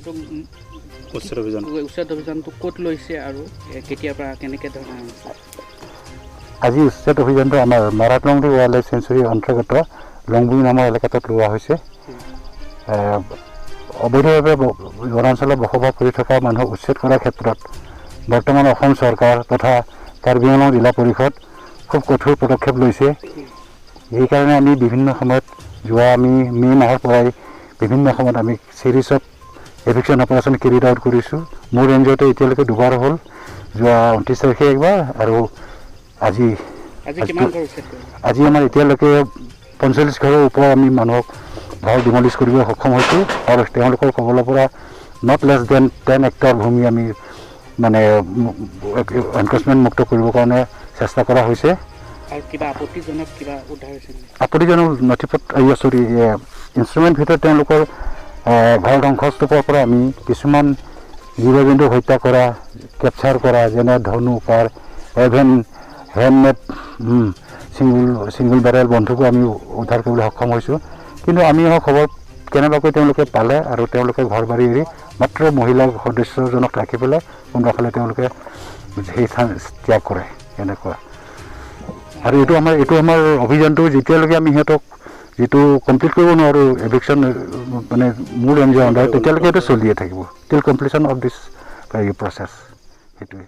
এইটো উচ্ছেদ অভিযান। উচ্ছেদ অভিযানটো ক'ত লৈছে আৰু কেতিয়াৰ পৰা কেনেকৈ ধৰণে হৈছে? আজি উচ্ছেদ অভিযানটো আমাৰ মাৰাক লংডিং ৱাইল্ড লাইফ চেঞ্চুৰীৰ অন্তৰ্গত লংবুই নামৰ এলেকাটোত লোৱা হৈছে। অবৈধভাৱে বনাঞ্চলত বসবাস কৰি থকা মানুহক উচ্ছেদ কৰাৰ ক্ষেত্ৰত বৰ্তমান অসম চৰকাৰ তথা কাৰ্বি আংলং জিলা পৰিষদ খুব কঠোৰ পদক্ষেপ লৈছে। সেইকাৰণে আমি বিভিন্ন সময়ত যোৱা আমি মে' মাহৰ পৰাই বিভিন্ন সময়ত আমি series of eviction operation carried out কৰিছোঁ। মোৰ ৰেঞ্জতে এতিয়ালৈকে দুবাৰ হ'ল, যোৱা 29 তাৰিখে একবাৰ আৰু আজি। আজি কিমান ঘৰ উচ্ছেদ কৰিলে? আজি আমাৰ এতিয়ালৈকে 45 ঘৰৰ ওপৰত আমি মানুহক ঘৰ ডিমলিছ কৰিব সক্ষম হৈছোঁ আৰু তেওঁলোকৰ কবলৰ পৰা not less than 10 hectare ভূমি আমি মানে এনক্ৰচমেণ্ট মুক্ত কৰিবৰ কাৰণে চেষ্টা কৰা হৈছে। আৰু কিবা আপত্তিজনক কিবা উদ্ধাৰ হৈছে নেকি? আপত্তিজনক নথিপত্ৰ, চৰি, ইনষ্ট্ৰুমেণ্ট ভিতৰত তেওঁলোকৰ ঘৰ ধ্বংসস্তূপৰ পৰা আমি কিছুমান জীৱ জন্তু হত্যা কৰা, কেপচাৰ কৰা, যেনে ধনু কাঁড়, even handmade single barrel বন্দুকো আমি উদ্ধাৰ কৰিবলৈ সক্ষম হৈছোঁ। কিন্তু আমি অহা খবৰ কেনেবাকৈ তেওঁলোকে পালে আৰু তেওঁলোকে ঘৰ বাৰী এৰি মাত্ৰ মহিলা সদস্যজনক ৰাখি পেলাই কোনোবাফালে তেওঁলোকে সেই স্থান ত্যাগ কৰে এনেকুৱা। আৰু এইটো আমাৰ অভিযানটো যেতিয়ালৈকে আমি সিহঁতক যিটো কমপ্লিট কৰিব নোৱাৰোঁ এভিকশ্যন, মানে মোৰ ৰেঞ্জৰ আণ্ডাৰত, তেতিয়ালৈকে এইটো চলিয়ে থাকিব till completion of this process, সেইটোৱে।